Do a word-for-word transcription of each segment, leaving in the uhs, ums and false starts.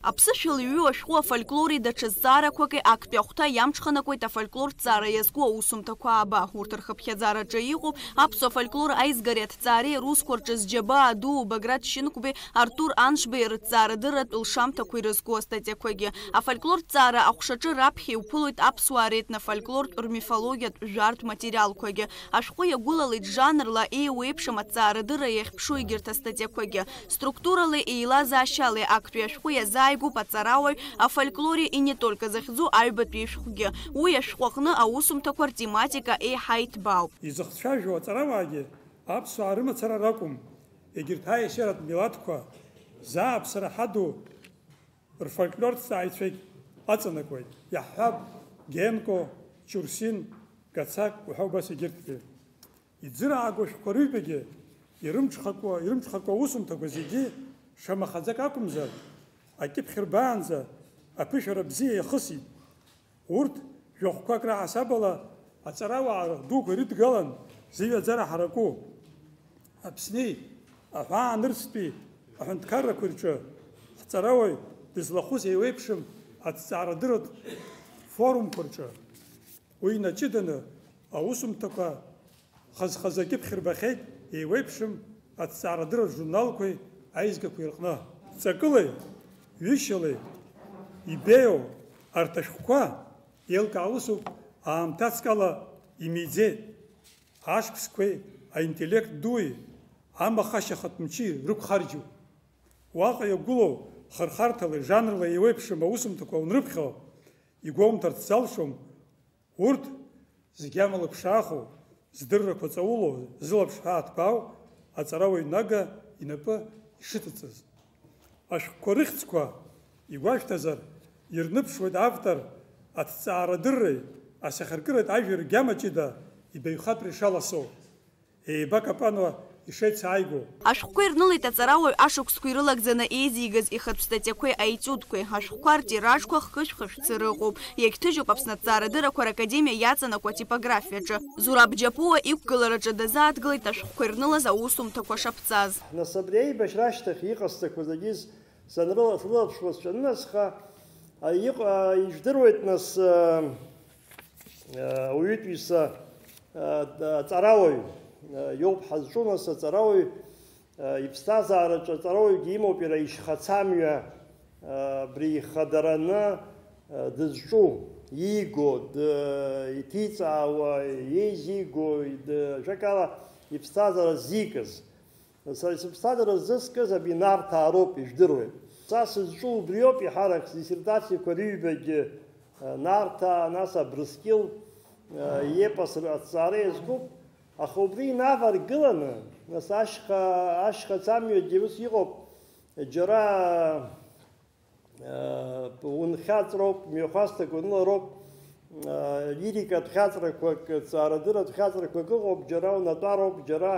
Аԥсышәала иҩу ашәҟәы афольклори даҽа зҵаарақәаки актәи ахәҭа иамҽханакуеит афольклорҭҵаара иазку аусумҭақәа ааба. Урҭ рхыԥхьаӡараҿы иҟоуп аԥсуа фольклор аизгареи аҭҵаареи русқәа рҿы зџьабаа дуу Баграт Шьынқәбеи Артур Аншбеи рыҭҵаарадырратә лшамҭақәа ирызку астатиақәагьы. Афольклорҭҵаара аҟәшаҿы раԥхьа иуԥылоит аԥсуаа ретнофольклортә, рмифологиатә, жәартә материалқәагьы. Ашәҟәы иагәылалеит жанрла еиуеиԥшым аҭҵаарадырра иахьԥшу егьырҭ астатиақәагьы. Структуралеи еилазаашьалеи актәи ашәҟәы иазааигәоуп аҵарауаҩ афольклори и не только захьӡу аҩбатәи ишәҟәгьы. Уи ашәҟәы аҟны аусумҭақәа ртематика еиҳа иҭбаауп. Изыхцәажәо аҵарауаагьы аԥсуаа рымацара ракәым, егьырҭ аешьаратә милаҭқәа зааԥсара ҳаду рфольклорҭҵааҩцәагь аҵанакуеит. Иаҳҳәап, Генко, Чурсин, Гацак уҳәа убас егьырҭгьы. Иӡырааго шәҟәқәа рыҩбагьы ирымҽхакуа, ирымҽхакуа аусумҭақәа зегьы шамахаӡак акәымзар, акьыԥхь рбаанӡа аԥышәара бзиа иахысит. Урҭ жәохәқәак раҳасабала аҵарауаа дуқәа ирыдгалан зыҩаӡара ҳараку. Аԥсни аҳәаа нырцәтәи аҳәынҭқаррақәа рҿы ҳҵарауаҩ дызлахәыз еиуеиԥшым аҭҵаарадырратә форумқәа рҿы. Уи инаҷыданы аусумҭақәа хаз-хазы акьыԥхь рбахьеит еиуеиԥшым аҭҵаарадырратә журналқәеи аизгақәеи рҟны. Ҵакылеи ҩышьалеи ибеиоу арҭ ашәҟәқәа еилкаауа усуп, аамҭацк ала имиӡеит, ашықәсқәеи аинтеллект дуи амахашьа хатә мчи рықәхарџьу. Уаҟа иагәылоу хырхарҭалеи жанрлеи еиуеиԥшым аусумҭақәа унрыԥхьо, игәоумҭарц залшом, урҭ зегь амала ԥшааху, здыррақәа ҵаулоу, зылаԥш ҳәаа ҭбаау аҵарауаҩ нага инапы ишыҭыҵыз. Ашәҟәқәа рыхьӡқәа игәашәҭазар, ирныԥшуеит автор аҭҵаарадырреи асахьаркыратә ажәеи ргьама ҷыда ибаҩхатәра ишаласоу. Еибакапануа ишеицааигәоу. Ашәҟәқәа ирнылеит аҵарауаҩ ашықәсқәа ирылагӡаны еизигаз ихатә статиақәеи аетиудқәеи. Ашәҟәқәа ртиражқәа хышә-хышәцы рыҟоуп. Иагьҭыжьуп Аԥсны аҭҵаарадыррақәа ракадемиа иаҵанакуа атипографиаҿы. Зураб Џьапуа иқәгылараҿы дазааҭгылеит ашәҟәқәа ирнылаз аусумҭақәа шаԥҵаз. Нас абри аибашьра ашьҭахь иҟасҵақәаз зегьы санрыла-, срылаԥшуазшәа анынасха, а, иҟ-, а, ижәдыруеит, нас, а, а, ауаҩытәыҩса, а, д-, аҵарауаҩ, а, иоуп ҳазҿу, нас, аҵарауаҩ, а, иԥсҭазаараҿы аҵарауаҩгьы имоуп иара ишьхацамҩа, а, абри ихадараны, а, дызҿу, ииго, д-, иҭиҵаауа, еизиго, д-, ажәакала, иԥсҭазаара ззикыз. Сара сыԥсҭазаара ззыскыз абри Нарҭаа роуп, ижәдыруеит. Са сызҿу убриоуп еиҳарак, сдиссертациақәа рыҩбагьы, а, Нарҭаа, нас Абрыскьыл, а, иепос аҭҵаара иазкуп, аха убри инаваргыланы, нас ашьха, ашьхацамҩагьы ус иҟоуп, џьара Унхьаҵроуп, мҩахәасҭак унылароуп, лирикатә хьаҵрақәак, ҵаарадырратә хьаҵрақәак ыҟоуп, џьара унатәароуп, џьара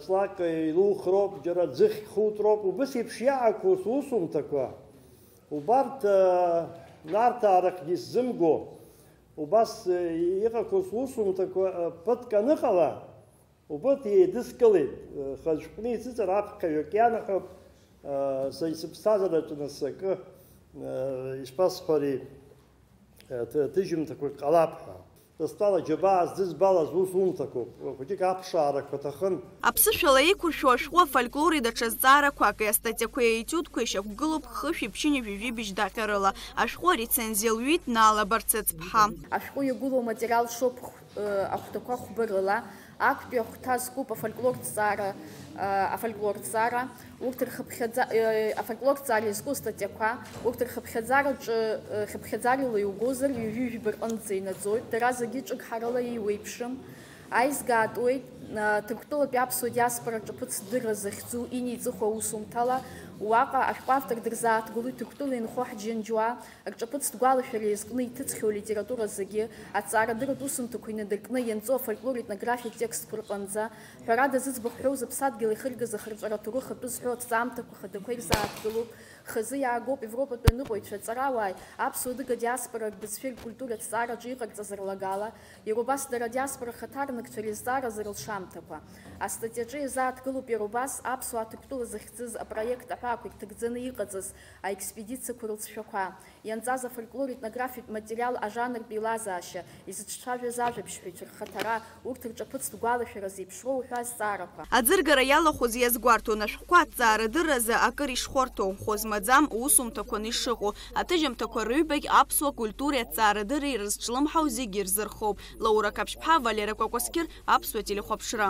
ҵлак илухроуп, џьара ӡыхь хутроуп, убыс еиԥш иаақәоу сусумҭақәа, убарҭ Нарҭаа рахьгьы исзымго, убас иҟақәоу сусумҭақәа ԥыҭк аныҟала, Убырҭ еидыскылеит, хазшәҟәны исыҵара аԥхьаҩык ианаҳәоуп, са исыԥсҭазаараҿы нас акы, ишԥасҳәари, ҭ-, ҭыжьымҭақәак ҟалап ҳәа. Стәала џьабаа здызбалаз усумҭақәоуп, хәыҷык аԥшаарақәа ҭахын. Аԥсышәала еиқәыршәу ашәҟәы афольклори даҽа зҵаарақәаки астатиақәеи аетиудқәеи шьақәгылоуп хышәи ԥшьынҩажәи жәибжь даҟьарыла. Ашәҟәы арецензиа лҩит Наала Барцыц-ԥҳа. Ашәҟәы иагәылоу аматериал шоуп. Ахәҭақәа хәба рыла, актәи ахәҭа зкуп афольклортә ҵаара, афольклортә ҵаара, урҭ рхыԥхьаӡа-, афольклортә ҵаара иазку астатиақәа, урҭ рхыԥхьаӡараҿы, хыԥхьаӡарала иугозар, ҩажәи жәба рҟынӡа инаӡоит, дара зегьы ҿык ҳарала еиуеиԥшым. Аизга аатуеит, Ҭырқәтәылатәи аԥсуа диаспора ҿаԥыцтә дырра захьӡу инеиҵыху аусумҭала, уаҟа ашәҟәы автор дырзааҭгылоит Ҭырқәтәыла инхо ҳџьынџьуаа, Рҿаԥыцтә гәалашәара иазкны иҭыҵхьоу алитература зегьы, аҵаарадырратә усумҭақәа инадыркны ианҵоу афольклориатә аграфиатә текстқәа рҟынӡа, ҳәарада, зыӡбахә ҳәоу зыԥсадгьыл ихыргаз ахырҵәара аҭоурых атәы зҳәо аҭҵаамҭақәа хадақәа ирзааҭгылоуп, Хазы иаагоуп Европатәи аныҟәаҩцәа, аҵарауааи, аԥсуа-адыга диаспора рбызшәеи ркультуратә ҭҵаараҿы иҟарҵаз рлагала, иара убас дара адиаспора хаҭарнакцәа реизҵааразы рылшамҭақәа. Астатиаҿы иазааҭгылоуп иара убас аԥсуаа Ҭырқәтәыла захьӡыз апроект аҳәаақәа ирҭагӡаны иҟаҵаз аекспедициақәа рылҵшәақәа, ианҵаз афольклор-етнографиатә материал ажанртә еилазаашьа, изыҿцәажәаз ажәабжьҳәаҩцәа рхаҭара, урҭ рҿаԥыцтә гәалашәара зеиԥшроу уҳәа азҵаарақәа. Аӡыргара иалахәыз иазгәарҭон ашәҟәқәа аҭҵаарадырразы акыр ишхәарҭоу, хәы змаӡам усумҭақәаны ишыҟоу, аҭыжьымҭақәа рыҩбагь аԥсуа культуреи аҭҵаарадырреи ирызҿлымҳау зегьы ирзырхоуп. Лаура Қаԥшьԥҳа, Валера Кәакәасқьыр, Аԥсуа телехәаԥшра.